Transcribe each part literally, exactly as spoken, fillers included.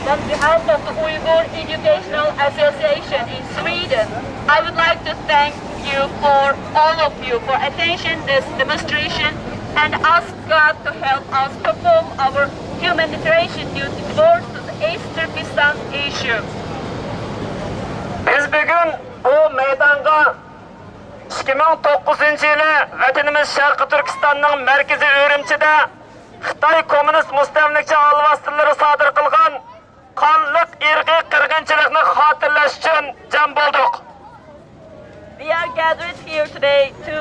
On behalf of the Uyghur Educational Association in Sweden, I would like to thank you for all of you for attending this demonstration and ask God to help us perform our humanitarian duty towards the East Turkestan issue. بىز بۈگۈن بۇ مەيدانغا ئىككى مىڭ توققۇزىنچى يىلى ۋەتىنىمىز شەرقىي تۈركىستاننىڭ مەركىزى ئۈرۈمچىدە خىتاي كوممۇنىست مۇستەملىكىچى ئالۋاستىلىرى سادىر قىلغان قانلىق ئىرقىي قىرغىنچىلىقنى خاتىرىلەش ئۈچۈن جەم بولدۇق. We are gathered here today to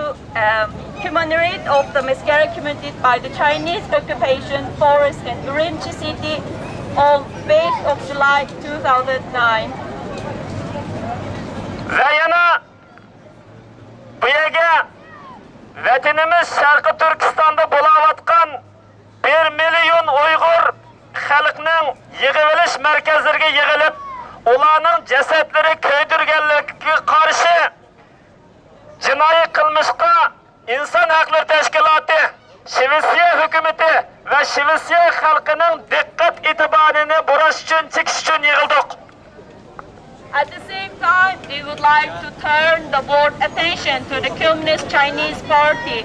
um, commemorate of the massacre committed by the Chinese occupation force in Urumqi city on fifth of July two thousand nine. ۋە يەنە بۇ يەرگە ۋەتىنىمىز شەرقىي تۈركىستاندا بولاۋاتقان بىر مىليون ئۇيغۇر خەلقنىڭ يىغىۋېلىش مەركەزلىرىگە يىغىلىپ، ئۇلارنىڭ جەسەتلىرى كۆيدۈرگەنلىكىگە قارشى جىنايى قىلمىشقا ئىنسان ھەقلىرى تەشكىلاتى، شىۋېتسىيە ھۆكۈمىتى ۋە شىۋېتسىيە خەلقىنىڭ دىققەت ئېتىبارىنى بۇراش ئۈچۈن، چېكىش ئۈچۈن يىغىلدۇق. At the same time, we would like to turn the world attention to the Communist Chinese Party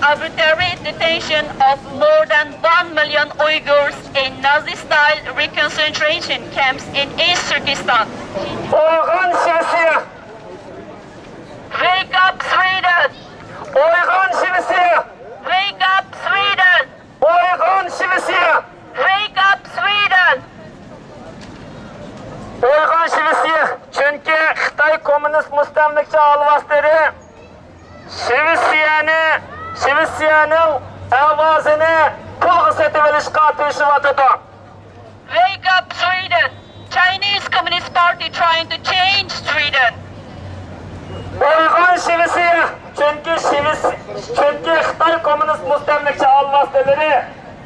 arbitrary detention of more than one million Uyghurs in Nazi-style reconcentration camps in East Turkestan. Uyg'on Shivesiya! Wake up, Sweden! Uyg'on Shivesiya! Wake up, Sweden! Uyg'on Shivesiya! Wake up, Sweden! Uyg'on Shivesiya! Chunki Xitoy kommunist mustamlikcha alvastiri Shivesiyani, Shivesiyaning ovozini pulga sotib olishga tirishayotidi. Wake up, Sweden! Chinese Communist Party trying to change Sweden. Uyg'on Shivesiya! Chunki Shives-, chunki Xitoy kommunist mustamlikcha alvastilari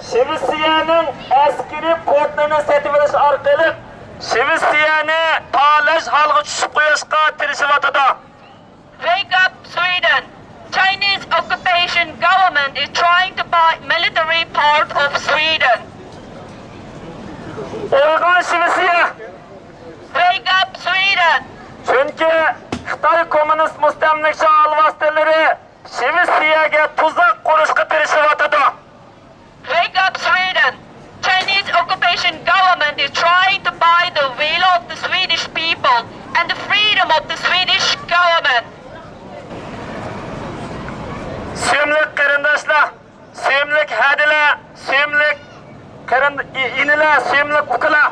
Shivesiyaning askariy portlarini sotib olish orqali Shivesiyani talash holga tushib qo'yishga tirishayotidi. Wake up, Sweden! Chinese occupation government is trying to buy military part of Sweden. Uyg'on Shivesiya! Wake up, Sweden! Chunki Xitoy kommunist mustamlikcha alvastilari Shivesiyaga tuzaq qurishga tirishayotidi. Wake up, Sweden! Chinese occupation government is trying to buy the will of the Swedish people and the freedom of the Swedish government. Suyimli qarindoshlar, suyimli hadilar, suyimli qarin-, i-, inilar, suyimli ukalar.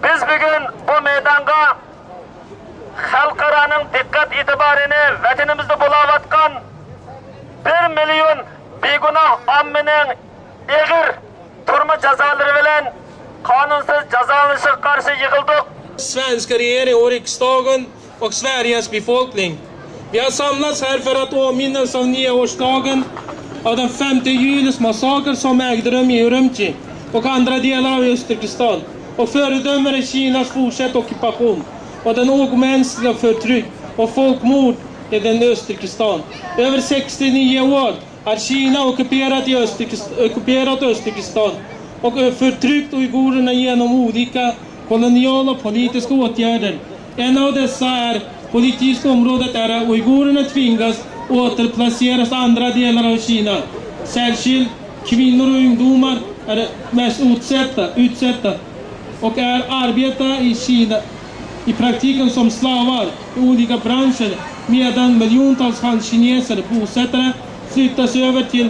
Biz bugun bu maydonga xalqaroning diqqat e'tiborini vatanimizda bo'layotgan bir million begunoh ommaning og'ir turma jazolari bilan qonunsiz jazolanishiga qarshi yig'ildik. Svenska regering och riksdagen och Sveriges befolkning. Vi har samlats här för att åminnas av nyårsdagen av den femte julis massaker som ägde rum i Urumqi och andra delar av Östturkestan och fördömer Kinas fortsatta ockupation och den omänskliga förtryck och folkmord i den Östturkestan. Över sextionio år har Kina ockuperat, i Östturkes-, ockuperat Östturkestan och förtryckt uigurerna genom olika koloniala politiska åtgärder. En av dessa är politiskt området är att uigurerna tvingas återplaceras i andra delar av Kina. Särskilt kvinnor och ungdomar är mest utsatta, utsatta och är arbeta i Kina i praktiken som slavar i olika branscher, medan miljontals hankineser bosättare flyttas över till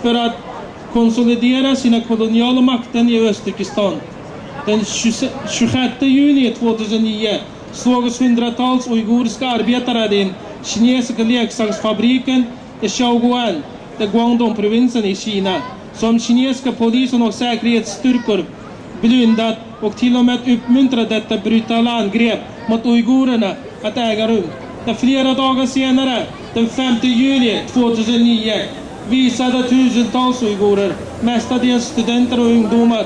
för att konsolidera sina koloniala makten i Östturkestan. Den tjugosjätte juni tvåtusenonio sågs hundratals uiguriska arbetare i den kinesiska leksaksfabriken i Shaoguan, i Guangdong-provinsen i Kina, som kinesiska polisen och säkerhetsstyrkor blundat och till och med uppmuntrat detta brutala angrepp mot uigurerna att äga rum. Där flera dagar senare, den femte juli tvåtusenonio, visade tusentals uigurer, mestadels studenter och ungdomar,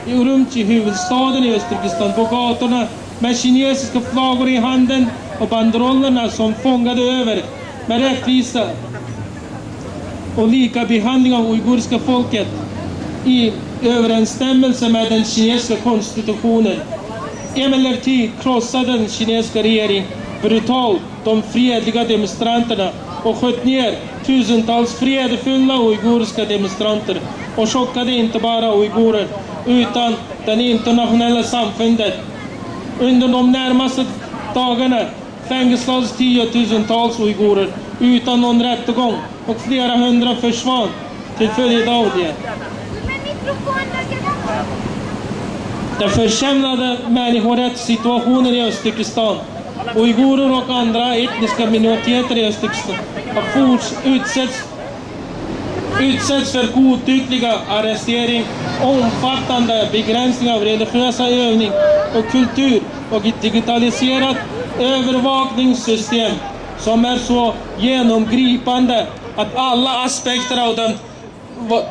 i Urumqi, huvudstaden i Östturkestan, på gatorna med kinesiska flaggor i handen och banderollerna som Fångade över med rättvisa och lika behandling av uiguriska folket. I överensstämmelse med den kinesiska konstitutionen. Emellertid krossade den kinesiska regering brutalt de fredliga demonstranterna och sköt ner tusentals fredfulla uiguriska demonstranter och chockade inte bara uigurer utan den internationella samfundet. Under de närmaste dagarna fängslades tiotusentals uigurer utan någon rättegång och flera hundra försvann till följd av det. Den försämrade människorättssituationen i Östturkestan. Uigurer och andra etniska minoriteter i Östturkestan har forts- utsätts utsätts för godtyckliga arrestering, omfattande begränsningar av religiösa övning och kultur och ett digitaliserat övervakningssystem som är så genomgripande att alla aspekter av det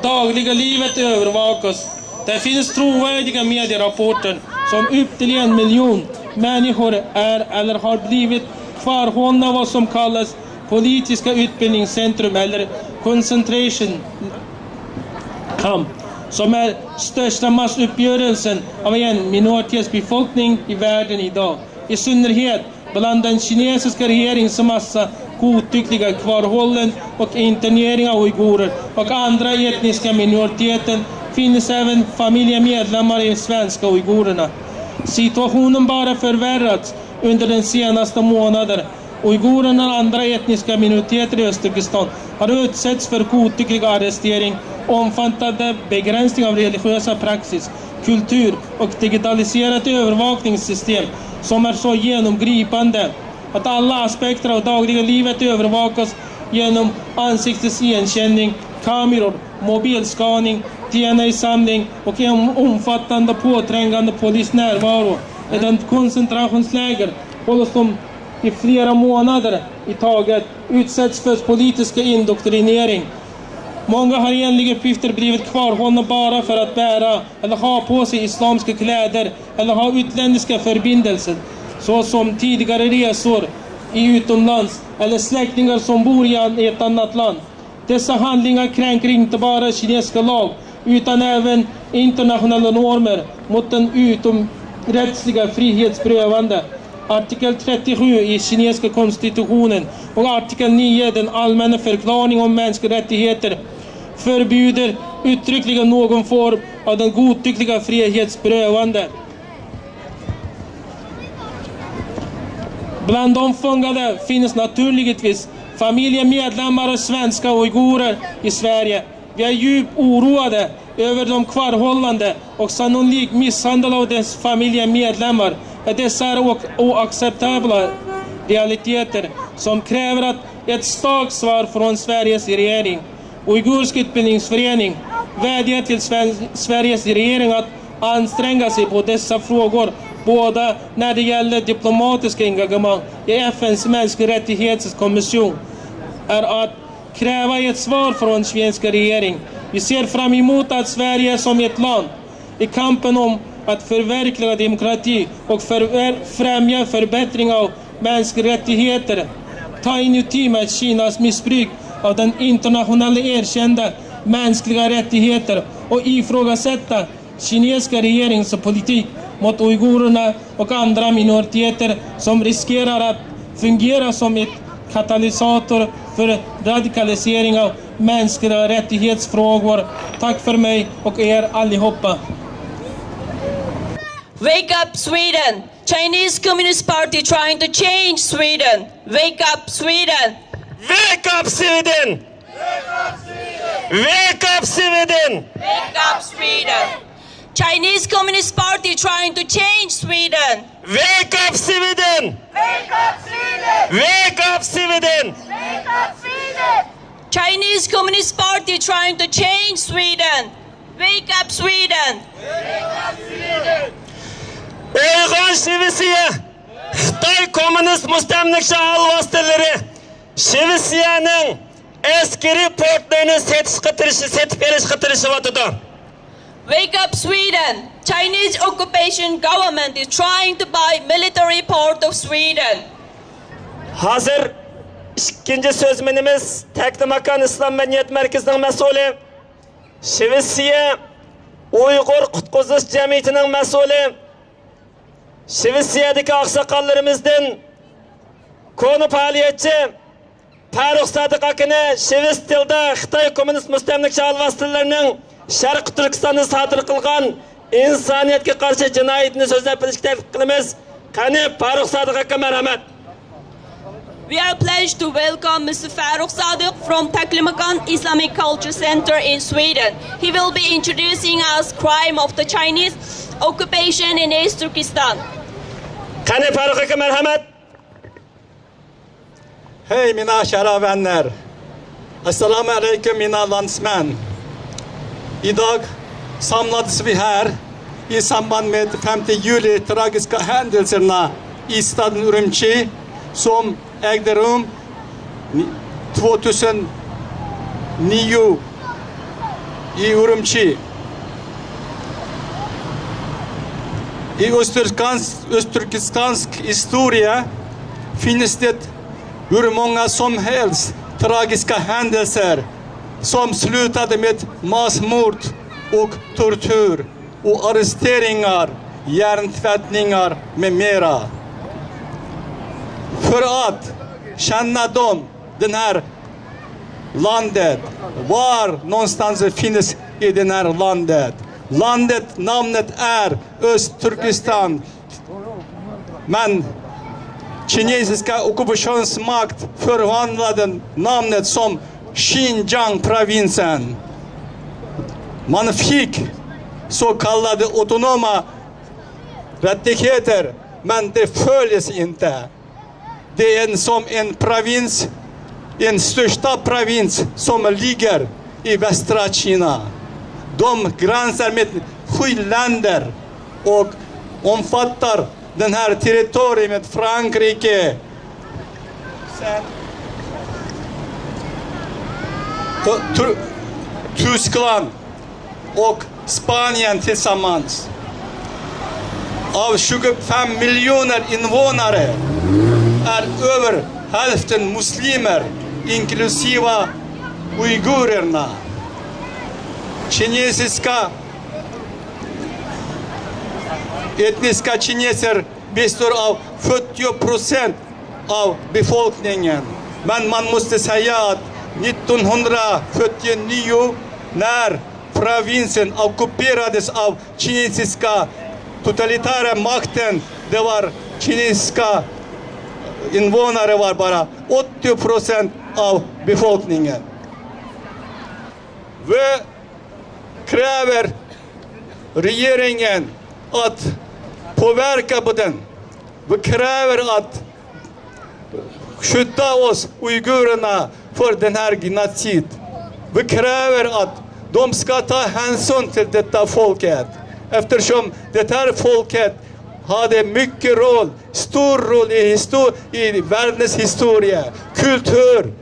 dagliga livet övervakas. Det finns trovärdiga medierapporter som upp till en miljon människor är eller har blivit kvarhållna vad som kallas politiska utbildningscentrum eller concentration camp, som är största massuppgörelsen av en minoritetsbefolkning i världen idag, i synnerhet bland den kinesiska regeringens massa godtyckliga kvarhållanden och internering av uigurer och andra etniska minoriteter finns även familjemedlemmar i svenska uigurerna. Situationen bara förvärrats under den senaste månaden. Uigurerna och andra etniska minoriteter i Östturkestan har utsätts för godtycklig arrestering, omfattande begränsning av religiösa praxis, kultur och digitaliserat övervakningssystem som är så genomgripande att alla aspekter av dagliga livet övervakas genom ansiktsigenkänning, kameror, mobilskanning, D N A-samling och en omfattande påträngande polisnärvaro. I den koncentrationsläger hålls de i flera månader i taget, utsätts för politisk indoktrinering. Många har enligt uppgifter blivit kvarhållna bara för att bära eller ha på sig islamska kläder eller ha utländska förbindelser, såsom tidigare resor i utomlands eller släktingar som bor i an- i ett annat land. Dessa handlingar kränker inte bara kinesiska lag utan även internationella normer mot den utomrättsliga frihetsberövande. Artikel trettiosju i kinesiska konstitutionen och artikel nio, den allmänna förklaring om mänskliga rättigheter, förbjuder uttryckligen någon form av den godtyckliga frihetsberövande. Bland de fångade finns naturligtvis familjemedlemmar och svenska uigurer i Sverige. Vi är djupt oroade över de kvarhållande och sannolikt misshandel av dess familjemedlemmar. Dessa är oacceptabla realiteter som kräver att ett starkt svar från Sveriges regering. Uigurisk utbildningsförening vädjar till Sven- Sveriges regering att anstränga sig på dessa frågor, både när det gäller diplomatiska engagemang i F N:s mänskliga rättigheters kommission, är att kräva ett svar från svenska regering. Vi ser fram emot att Sverige som ett land i kampen om att förverkliga demokrati och för- främja förbättring av mänskliga rättigheter ta initiativ med Kinas missbruk av den internationella erkända mänskliga rättigheter och ifrågasätta kinesiska regeringens politik mot uigurerna och andra minoriteter som riskerar att fungera som ett katalysator för radikalisering av mänskliga rättighetsfrågor. Tack för mig och er allihopa. Wake up, Sweden! Chinese Communist Party trying to change Sweden. Wake up, Sweden! Wake up, Sweden! Wake up, Sweden! Wake up, Sweden! Chinese Communist Party trying to change Sweden. Wake up, Sweden! Wake up, Sweden! Wake up, Sweden! Wake up, Sweden! Chinese Communist Party trying to change Sweden. Wake up, Sweden! Uyg'on Shivisiya! Xitoy kommunist mustamlika alvostalari Shivisiyaning askariy portlarini setish qitirishi, setib berishga tirishayotidi. Wake up, Sweden! Chinese occupation government is trying to buy military port of Sweden. Hozir ikkinchi so'zminimiz Taklimakon Islom madaniyat markazining mas'uli. Shivisiya ئۇيغۇر قۇتقۇزۇش جەمئىيىتىنىڭ مەسئۇلى، شىۋېتسىيەدىكى ئاقساقاللىرىمىزدىن كونا پائالىيەتچى پەرۇق سادىق ئاكىنى شىۋېتس تىلىدا خىتاي كوممۇنىست مۇستەملىكىچى ئالۋاستىلىرىنىڭ شەرقىي تۈركىستاندا سادىر قىلغان ئىنسانىيەتكە قارشى جىنايىتىنى سۆزلەپ بېرىشكە تەكلىپ قىلىمىز. قېنى، پەرۇق سادىق ئاكا، مەرھەمەت. We are pleased to welcome Mister Farooq Sadiq from Taklamakan Islamic Culture Center in Sweden. He will be introducing us crime of the Chinese occupation in East Turkestan. قېنى، پەرۇق ئاكا، مەرھەمەت. Hey, mina kära vänner. Assalamu alaikum, mina landsmän. Idag samlades vi här i samband med femte juli tragiska händelserna i staden Urumqi, som ägde rum två tusen nio i Urumqi. I östturkestansk, östturkestansk historia finns det hur många som helst tragiska händelser som slutade med massmord och tortyr och arresteringar, hjärntvättningar med mera. För att känna dem, den här landet, var någonstans finns i den här landet. Landet, namnet är Östturkestan. Men kinesiska ockupationsmakt förvandlade namnet som Xinjiang-provinsen. Man fick så kallade autonoma rättigheter, men det följs inte. Det är en, som en provins, en största provins som ligger i västra Kina. De gränsar med sju länder och omfattar den här territoriet med Frankrike, sen, Tur- Tur- Tyskland och Spanien tillsammans. Av tjugofem miljoner invånare är över hälften muslimer, inklusive uigurerna. Kinesiska, etniska kineser består av fyrtio procent av befolkningen. Men man måste säga att nittonhundrafyrtionio, när provinsen ockuperades av kinesiska totalitära makten, det var kinesiska invånare var bara åttio procent av befolkningen. Vi kräver regeringen att påverka på den. Vi kräver att skydda oss uigurerna för den här genocid. Vi kräver att de ska ta hänsyn till detta folket, eftersom det här folket hade mycket roll, stor roll i, histor- i världens historia, kultur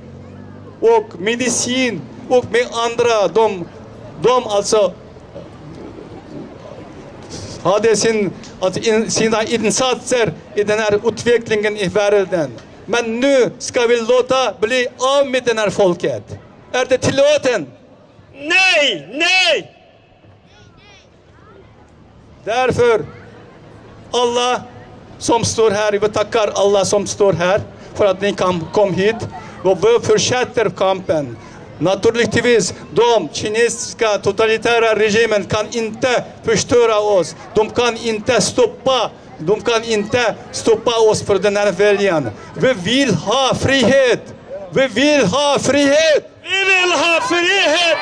och medicin och med andra. De, de alltså hade sin, alltså in, sina insatser i den här utvecklingen i världen. Men nu ska vi låta bli av med den här folket. Är det tillåten? Nej, nej! Därför, alla som står här, vi tackar alla som står här för att ni kom, kom hit. Och vi fortsätter kampen. Naturligtvis, de kinesiska totalitära regimen kan inte förstöra oss. De kan inte stoppa, de kan inte stoppa oss för den här viljan. Vi vill ha frihet! Vi vill ha frihet! Vi vill ha frihet!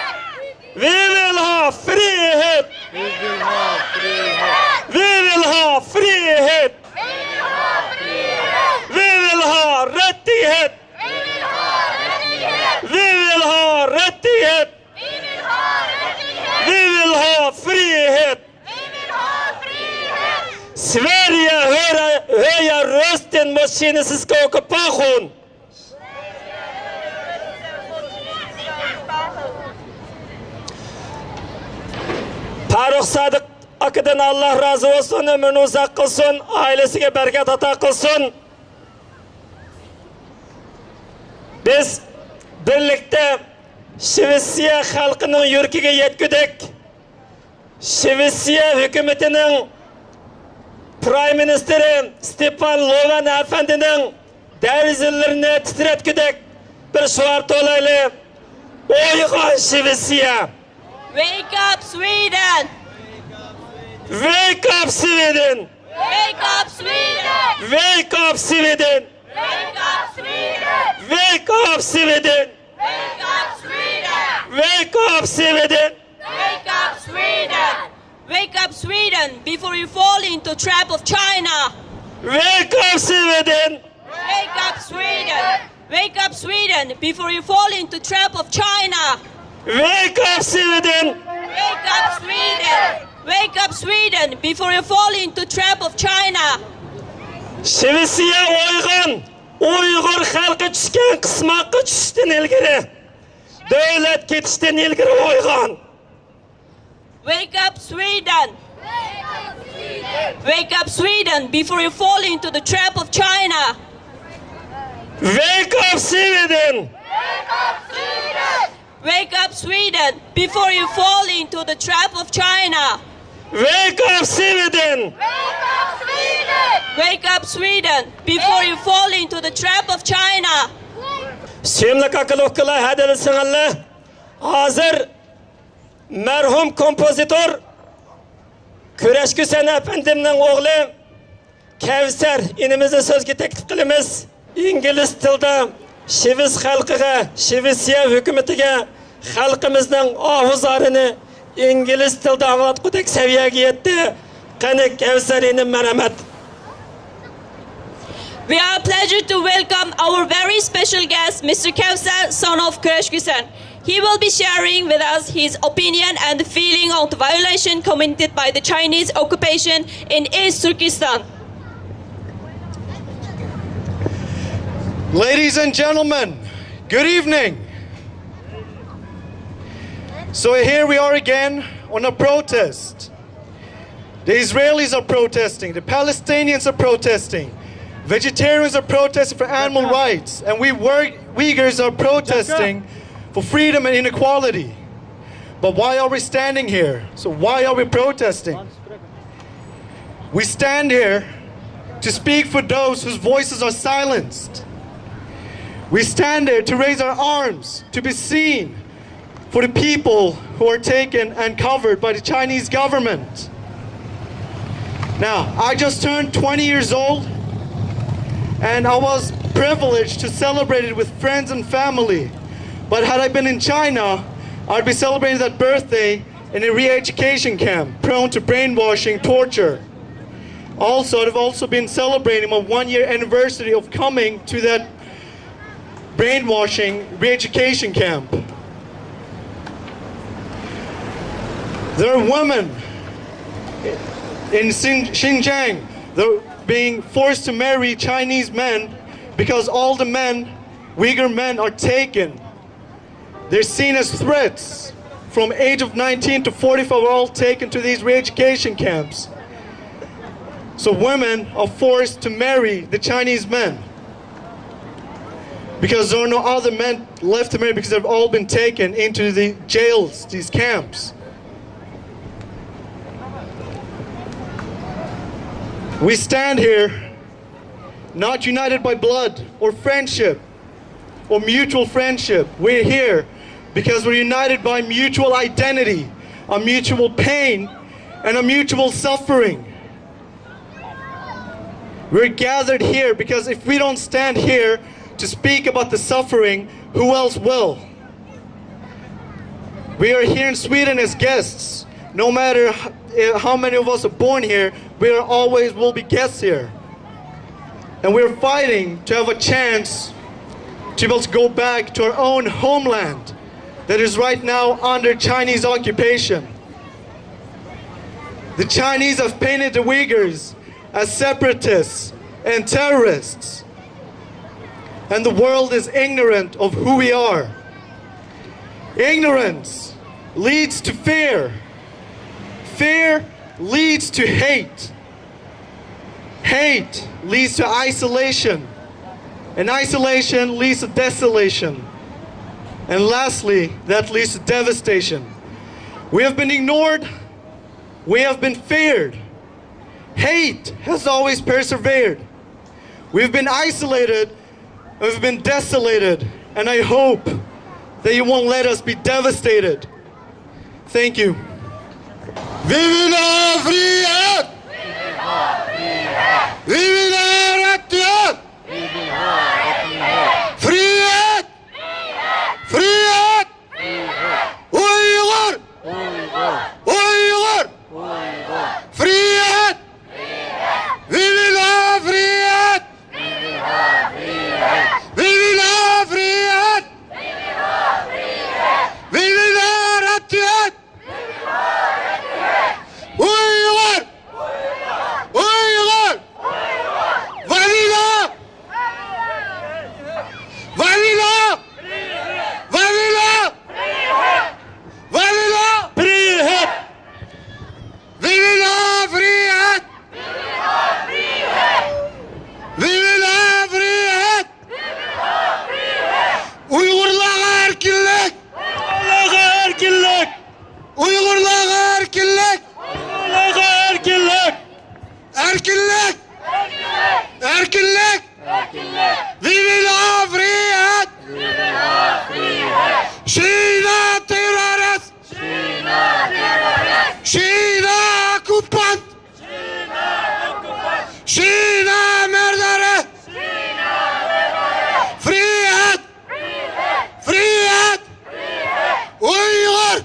Vi vill ha frihet! Vi vill ha frihet! Vi vill ha rättighet! Vi vill ha rättighet! Vi vill ha frihet! Sverige höjer, höjer rösten mot kinesisk ockupation! پەرۇق سادىق ئاكىدىن ئاللا رازى بولسۇن، ئۆمرىنى ئۇزاق قىلسۇن، ئائىلىسىگە بەرىكەت ئاتا قىلسۇن. بىز بىرلىكتە شىۋېتسىيە خەلقىنىڭ يۈرىكىگە يەتكۈدەك شىۋېتسىيە ھۆكۈمىتىنىڭ پرايم مىنىستىرى ستېپان لوۋېن ئەپەندىنىڭ دەرىزىلىرىنى تىترەتكۈدەك بىر شوئار توۋلايلى. ئويغان شىۋېتسىيە! Wake up, Sweden! Wake up, Sweden! Wake up, Sweden! Wake up, Sweden! Wake up, Sweden! Wake up, Sweden! Wake up, Sweden! Wake up, Sweden! Wake up, Sweden! Wake up, Sweden, before you fall into trap of China! Wake up, Sweden! Wake up, Sweden! Wake up, Sweden, before you fall into trap of China! Wake up, Sweden! Wake up, Sweden! Wake up, Sweden, before you fall into trap of China! شىۋېتسىيە ئويغان! ئۇيغۇر خەلقى چۈشكەن قىسماققا چۈشۈشتىن ئىلگىرى، دۆلەت كېتىشتىن ئىلگىرى ئويغان! Wake up, Sweden! Wake up, Sweden, before you fall into the trap of China! Wake up, Sweden! Wake up, Sweden, before you fall into the trap of China! Wake up, Sweden! Wake up, Sweden! Wake up, Sweden, before you fall into the trap of China! سۆيۈملۈك ئاكىلار، ئۇكىلار، ھەدىلە سىڭىللار، ھازىر مەرھۇم كومپوزىتور كۈرەشكۈسەن ئەپەندىمنىڭ ئوغلى كەۋسەر ئىنىمىزنى سۆزگە تەكلىپ قىلىمىز. ئىنگلىز تىلىدا شىۋېتس خەلقىگە، شىۋېتسىيە ھۆكۈمىتىگە خەلقىمىزنىڭ ئاھۇ-زارىنى ئىنگلىز تىلىدا ئاڭلاتقۇدەك سەۋىيەگە يەتتى. قېنى، كەۋسەر ئىنىم، مەرھەمەت. We are pleasure to welcome our very special guest, Mister Kevser, son of Kurash Kusan. He will be sharing with us his opinion and feeling on the violation committed by the Chinese occupation in East Turkestan. Ladies and gentlemen, good evening. So here we are again on a protest. The Israelis are protesting, the Palestinians are protesting, vegetarians are protesting for animal rights, and we work, Uyghurs are protesting for freedom and inequality. But why are we standing here? So why are we protesting? We stand here to speak for those whose voices are silenced. We stand here to raise our arms, to be seen for the people who are taken and covered by the Chinese government. Now, I just turned twenty years old, and I was privileged to celebrate it with friends and family. But had I been in China, I'd be celebrating that birthday in a re-education camp, prone to brainwashing, torture. Also, I've also been celebrating my one-year anniversary of coming to that brainwashing re-education camp. There are women in Xin-, Xinjiang that are being forced to marry Chinese men because all the men, Uyghur men, are taken. They're seen as threats. From age of nineteen to forty-five are all taken to these re-education camps. So women are forced to marry the Chinese men because there are no other men left to marry because they've all been taken into the jails, these camps. We stand here not united by blood or friendship or mutual friendship. We're here because we're united by mutual identity, a mutual pain, and a mutual suffering. We're gathered here because if we don't stand here to speak about the suffering, who else will? We are here in Sweden as guests. No matter h-, eh, how many of us are born here, we are always will be guests here. And we're fighting to have a chance to be able to go back to our own homeland that is right now under Chinese occupation. The Chinese have painted the Uyghurs as separatists and terrorists. And the world is ignorant of who we are. Ignorance leads to fear. Fear leads to hate. Hate leads to isolation. And isolation leads to desolation. And lastly, that leads to devastation. We have been ignored We have been feared. Hate has always persevered. We've been isolated. We've been desolated. And I hope that you won't let us be devastated. Thank you. Vive la frihet! Vive la rättighet! Frihet! Frihet! Uyg'ur! Uyg'ur! Frihet! Vive la frihet! Vive la frihet! Vive la rättighet! Uyg'ur! Uyg'ur! Valila! Valila! Valila! Valila! Frihet! Valila! Frihet! Valila! Frihet! Uyg'urlarga erkinlik! Uyg'urlarga erkinlik! Uyg'urlarga erkinlik! Uyg'urlarga erkinlik! Erkinlik! Erkinlik! Vive la frihet! China terrorist! China okkupant! China merderi! Frihet! Frihet! Uyg'ur!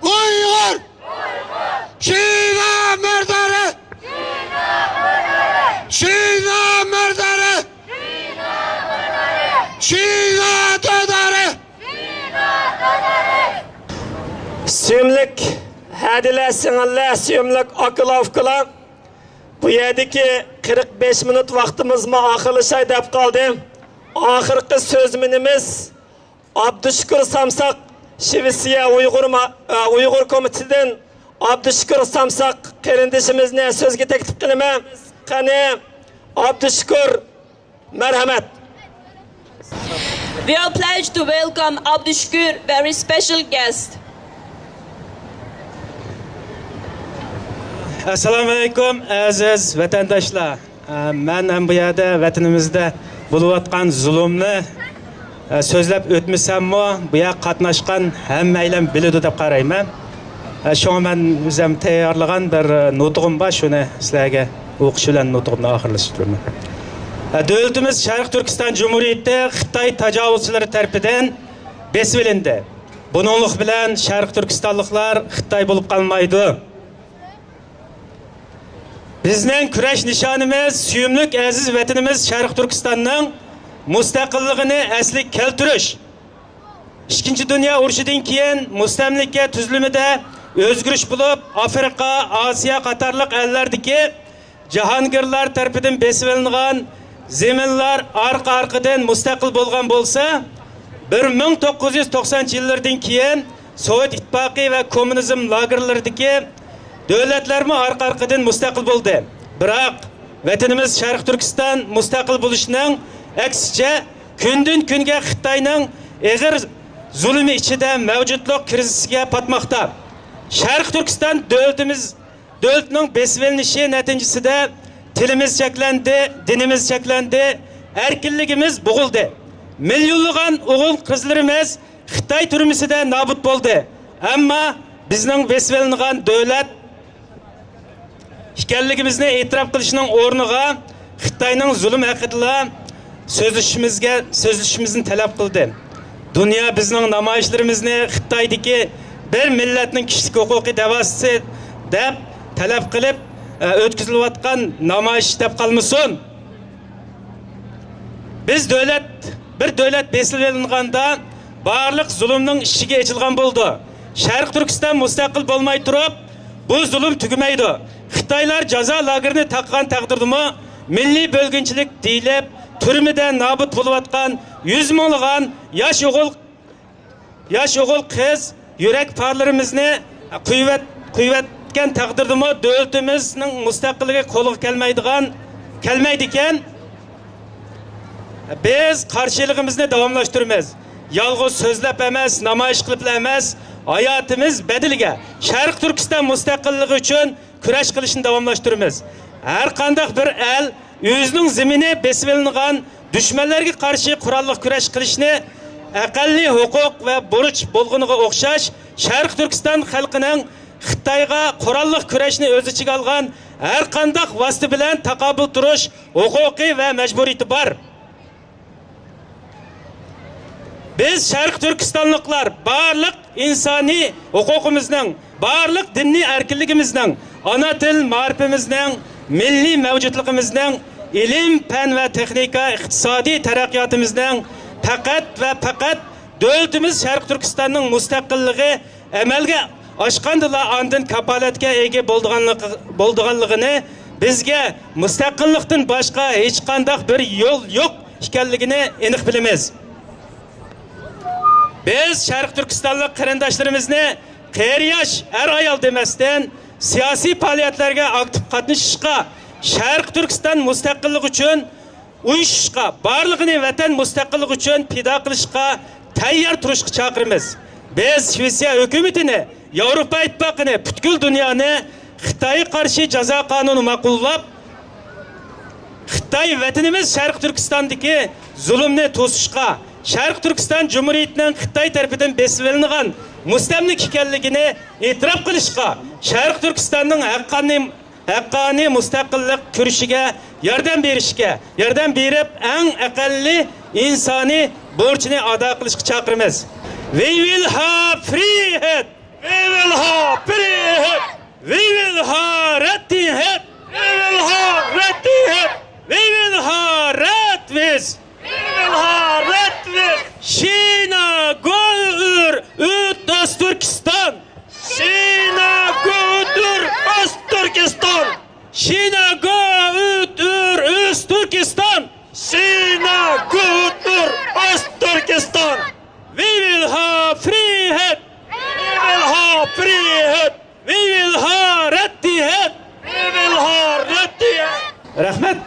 Uyg'ur! China merderi! China merderi! China dodari! سۆيۈملۈك ھەدىلەر، سىڭىللار، سۆيۈملۈك ئاكىلار، ئۇكىلار، بۇ يەردىكى قىرىق بەش مىنۇت ۋاقتىمىزمۇ ئاخىرلىشاي دەپ قالدى. ئاخىرقى سۆزمىنىمىز ئابدۇشۈكۈر سامساق، شىۋېتسىيە ئۇيغۇر ما-، ئە، ئۇيغۇر كومىتېتىدىن ئابدۇشۈكۈر سامساق قېرىندىشىمىزنى سۆزگە تەكلىپ قىلىمەن. قېنى، ئابدۇشۈكۈر، مەرھەمەت. We are pledged to welcome Abdushukur, very special guest. ئەسسالامۇ ئەلەيكۇم، ئەزىز ۋەتەنداشلار. ئە، مەن ھەم بۇ يەردە ۋەتىنىمىزدە بولۇۋاتقان زۇلۇمنى، ئە، سۆزلەپ ئۆتمىسەممۇ، بۇ يەرگە قاتناشقان ھەممەيلەن بىلىدۇ دەپ قارايمەن. ئە، شۇڭا مەن ئۆزۈم تەييارلىغان بىر، ئە، نۇتۇقۇم بار، شۇنى سىلەرگە ئوقۇش بىلەن نۇتۇقۇمنى ئاخىرلاشتۇرىمەن. ئە، دۆلىتىمىز شەرقىي تۈركىستان جۇمھۇرىيىتى خىتاي تاجاۋۇزچىلىرى تەرىپىدىن بېسىۋېلىندى. بۇنىڭلىق بىلەن شەرقىي تۈركىستانلىقلار خىتاي بولۇپ قالمايدۇ. بىزنىڭ كۈرەش نىشانىمىز سۆيۈملۈك ئەزىز ۋەتىنىمىز شەرقىي تۈركىستاننىڭ مۇستەقىللىقىنى ئەسلىگە كەلتۈرۈش. ئىككىنچى دۇنيا ئۇرۇشىدىن كېيىن مۇستەملىكە تۈزۈلمىدە ئۆزگىرىش بولۇپ، ئافرىقا، ئاسىيا قاتارلىق ئەللەردىكى جاھانگىرلار تەرىپىدىن بېسىۋېلىنغان زېمىنلار ئارقا-ئارقىدىن مۇستەقىل بولغان بولسا، بىر مىڭ توققۇز يۈز توقسانىنچى يىللىرىدىن كېيىن سوۋېت ئىتتىپاقى ۋە كوممۇنىزم لاگېرلىرىدىكى دۆلەتلەرمۇ ئارقا-ئارقىدىن مۇستەقىل بولدى. بىراق، ۋەتىنىمىز شەرقىي تۈركىستان مۇستەقىل بولۇشنىڭ ئەكسىچە، كۈندىن-كۈنگە خىتاينىڭ ئېغىر زۇلۇمى ئىچىدە مەۋجۇتلۇق كىرىزىسكە پاتماقتا. شەرقىي تۈركىستان دۆلىتىمىز دۆلىتىنىڭ بېسىۋېلىنىشى نەتىجىسىدە تىلىمىز چەكلەندى، دىنىمىز چەكلەندى، ئەركىنلىكىمىز بوغۇلدى. مىليونلىغان ئوغۇل-قىزلىرىمىز خىتاي تۈرمىسىدە نابۇت بولدى. ئەمما بىزنىڭ بېسىۋېلىنغان دۆلەت ئىكەنلىكىمىزنى ئېتىراپ قىلىشنىڭ ئورنىغا، خىتاينىڭ زۇلۇم ھەققىدىلا سۆزلىشىمىزگە، سۆزلىشىمىزنى تەلەپ قىلدى. دۇنيا بىزنىڭ نامايىشلىرىمىزنى خىتايدىكى بىر مىللەتنىڭ كىشىلىك ھوقۇقى دەۋاسى دەپ تەلەپ قىلىپ، ئە، ئۆتكۈزۈلۈۋاتقان نامايىش دەپ قالمىسۇن. بىز دۆلەت، بىر دۆلەت بېسىلىۋېلىنغاندا، بارلىق زۇلۇمنىڭ ئىشىكى ئېچىلغان بولىدۇ. شەرقىي تۈركىستان مۇستەقىل بولماي تۇرۇپ، بۇ زۇلۇم تۈگىمەيدۇ. خىتايلار جازا لاگېرىنى تاقىغان تەقدىردىمۇ، مىللىي بۆلگۈنچىلىك دېيىلىپ، تۈرمىدە نابۇت بولۇۋاتقان يۈز مىڭلىغان ياش ئوغۇل، ياش ئوغۇل-قىز، يۈرەك پارلىرىمىزنى قويۇۋەت-، قويۇۋەتكەن تەقدىردىمۇ، دۆلىتىمىزنىڭ مۇستەقىللىقى قولغا كەلمەيدىغان، كەلمەيدىكەن. بىز قارشىلىقىمىزنى داۋاملاشتۇرىمىز. يالغۇز سۆزلەپ ئەمەس، نامايىش قىلىپلا ئەمەس، ھاياتىمىز بەدىلىگە شەرقىي تۈركىستان مۇستەقىللىقى ئۈچۈن كۈرەش قىلىشنى داۋاملاشتۇرىمىز. ھەر قانداق بىر ئەل ئۆزىنىڭ زېمىنى بېسىۋېلىنغان دۈشمەنلەرگە قارشى قوراللىق كۈرەش قىلىشنى ئەقەللىي ھوقۇق ۋە بۇرچ بولغىنىغا ئوخشاش، شەرقىي تۈركىستان خەلقىنىڭ خىتايغا قوراللىق كۈرەشنى ئۆز ئىچىگە ئالغان ھەر قانداق ۋاسىتە بىلەن تاقابىل تۇرۇش ھوقۇقى ۋە مەجبۇرىيىتى بار. بىز شەرقىي تۈركىستانلىقلار بارلىق ئىنسانىي ھوقۇقىمىزنىڭ، بارلىق دىنىي ئەركىنلىكىمىزنىڭ، ئانا تىل مائارىپىمىزنىڭ، مىللىي مەۋجۇتلۇقىمىزنىڭ، ئىلىم، پەن ۋە تېخنىكا، ئىقتىسادىي تەرەققىياتىمىزنىڭ پەقەت ۋە پەقەت دۆلىتىمىز شەرقىي تۈركىستاننىڭ مۇستەقىللىقى ئەمەلگە ئاشقاندىلا ئاندىن كاپالەتكە ئىگە بولىدىغانلىقى، بولىدىغانلىقىنى، بىزگە مۇستەقىللىقتىن باشقا ھېچقانداق بىر يول يوق ئىكەنلىكىنى ئېنىق بىلىمىز. بىز شەرقىي تۈركىستانلىق قېرىنداشلىرىمىزنى قېرى-ياش، ئەر-ئايال دېمەستىن، سىياسىي پائالىيەتلەرگە ئاكتىپ قاتنىشىشقا، شەرقىي تۈركىستان مۇستەقىللىقى ئۈچۈن ئۇيۇشۇشقا، بارلىقىنى ۋەتەن مۇستەقىللىقى ئۈچۈن پىدا قىلىشقا تەييار تۇرۇشقا چاقىرىمىز. بىز شىۋېتسىيە ھۆكۈمىتىنى، ياۋروپا ئىتتىپاقىنى، پۈتكۈل دۇنيانى خىتايغا قارشى جازا قانۇنى ماقۇللاپ، خىتاي ۋەتىنىمىز شەرقىي تۈركىستاندىكى زۇلۇمنى توسۇشقا، شەرقىي تۈركىستان جۇمھۇرىيىتىنىڭ خىتاي تەرىپىدىن بېسىۋېلىنغان مۇستەملىكە ئىكەنلىكىنى ئېتىراپ قىلىشقا، شەرقىي تۈركىستاننىڭ ھەققانىي ھەققانىي مۇستەقىللىق كۈرىشىگە ياردەم بېرىشكە، ياردەم بېرىپ، ئەڭ ئەقەللىي ئىنسانىي بۇرچىنى ئادا قىلىشقا چاقىرىمىز. We will have free head! We will have free head! We will have Reddihead! We will have Reddihead! We will have Redwith! Şina go ur ut Öztürkistan! Şina go ut ur Öztürkistan! Şina go ut ur Öztürkistan! Şina go ut ur Öztürkistan! We will have free head! We will have free head! We will have Reddihead! We will have Reddihead! رەھمەت.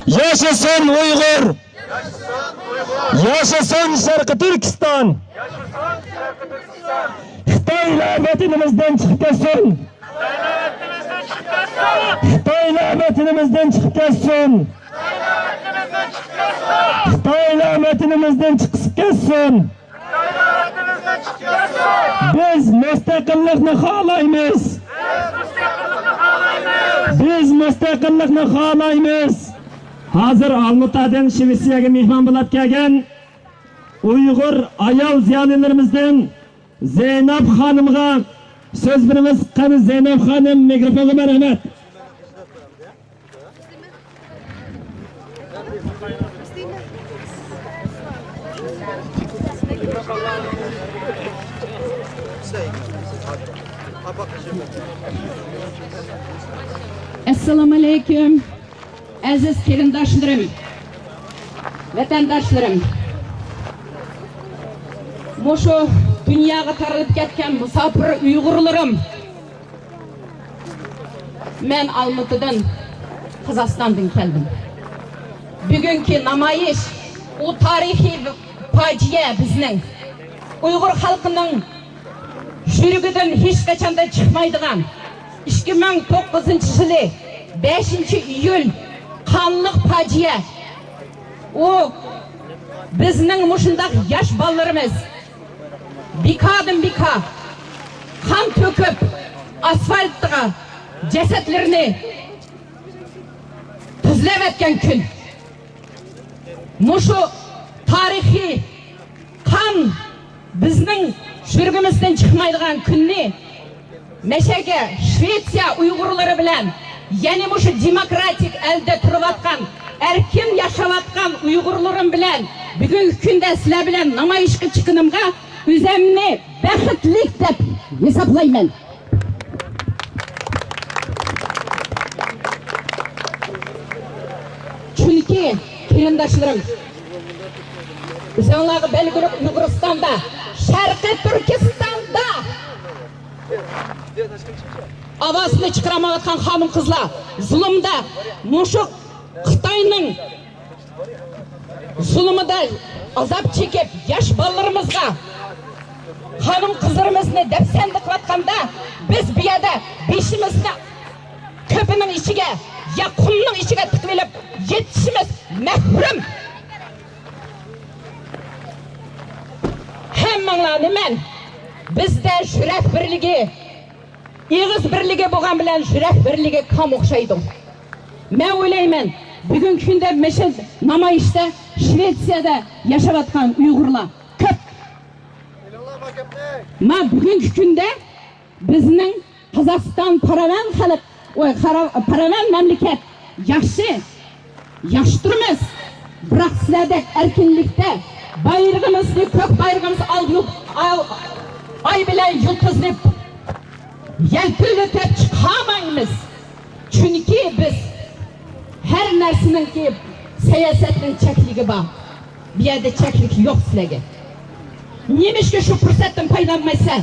ياشىسۇن ئۇيغۇر! ياشىسۇن شەرقىي تۈركىستان! خىتايلار ۋەتىنىمىزدىن چىقىپ كەتسۇن! خىتايلار ۋەتىنىمىزدىن چىقىپ كەتسۇن! خىتايلار ۋەتىنىمىزدىن چىقىپ كەتسۇن! بىز مۇستەقىللىقنى خالايمىز! بىز مۇستەقىللىقنى خالايمىز! ھازىر ئالمۇتادىن شىۋېتسىيەگە مېھمان بولۇپ كەلگەن ئۇيغۇر ئايال زىيالىيلىرىمىزدىن زەينەپ خانىمغا سۆز بېرىمىز. قېنى، زەينەپ خانىم، مىكروفونغا مەرھەمەت. ئەسسالامۇ ئەلەيكۇم، ئەزىز قېرىنداشلىرىم، ۋەتەنداشلىرىم، مۇشۇ دۇنياغا تارىلىپ كەتكەن مۇساپىر ئۇيغۇرلىرىم! مەن ئالمۇتىدىن، قازاقىستاندىن كەلدىم. بۈگۈنكى نامايىش، ئۇ تارىخىي پاجىئە بىزنىڭ. ئۇيغۇر خەلقىنىڭ يۈرىكىدىن ھېچقاچاندا چىقمايدىغان ئىككى مىڭ توققۇزىنچى يىلى بەشىنچى ئىيۇل قانلىق پاجىئە. ئۇ بىزنىڭ مۇشۇنداق ياش بالىلىرىمىز بىكادىن بىكا قان تۆكۈپ، ئاسفالتقا جەسەتلىرىنى تۈزلەۋەتكەن كۈن. مۇشۇ تارىخىي قان بىزنىڭ يۈرىكىمىزدىن چىقمايدىغان كۈننى مەشەگە شىۋېتسىيە ئۇيغۇرلىرى بىلەن، يەنى مۇشۇ دېموكراتىك ئەلدە تۇرۇۋاتقان، ئەركىن ياشاۋاتقان ئۇيغۇرلىرىم بىلەن بۈگۈنكى كۈندە سىلەر بىلەن نامايىشقا چىققىنىمغا ئۆزۈمنى بەختلىك دەپ ھېسابلايمەن. چۈنكى قېرىنداشلىرىم، ئۆزۈڭلارغا بەلگىلىك، ئۇيغۇرىستاندا، شەرقىي تۈركىستاندا ئاۋازىنى چىقىرالمايۋاتقان خانىم-قىزلار زۇلۇمدا، مۇشۇ خىتاينىڭ زۇلۇمىدا ئازاب چېكىپ، ياش بالىلىرىمىزغا، خانىم-قىزلىرىمىزنى دەپسەندە قىلىۋاتقاندا، بىز بۇ يەردە بېشىمىزنى كۆپىنىڭ ئىچىگە يا قۇمنىڭ ئىچىگە تىقىۋېلىپ يېتىشىمىز مەھرۇم. ھەممىڭلارنى مەن، بىزدە يۈرەك بىرلىكى، ئېغىز بىرلىكى بولغان بىلەن يۈرەك بىرلىكى كام ئوخشايدۇ. مەن ئويلايمەن، بۈگۈنكى كۈندە مەشەدە نامايىشتا شىۋېتسىيەدە ياشاۋاتقان ئۇيغۇرلار كۆپ. ما بۈگۈنكى كۈندە بىزنىڭ قازاقىستان پاراۋان خەلق، ۋاي، خارا-، پاراۋان مەملىكەت. ياخشى، ياخشى تۇرىمىز. بىراق سىلەردەك ئەركىنلىكتە بايرىقىمىزنى، كۆك بايرىقىمىزنى ئالدى يۇ-، ئاي، ئاي بىلەن يۇلتۇزنى يەلپۈلدىتىپ چىقالمايمىز. چۈنكى بىز ھەر نەرسىنىڭكى، سىياسەتنىڭ چەكلىكى بار. بۇ يەردە چەكلىك يوق سىلەرگە. نېمىشقا شۇ پۇرسەتتىن پايدىلانمايسىلەر؟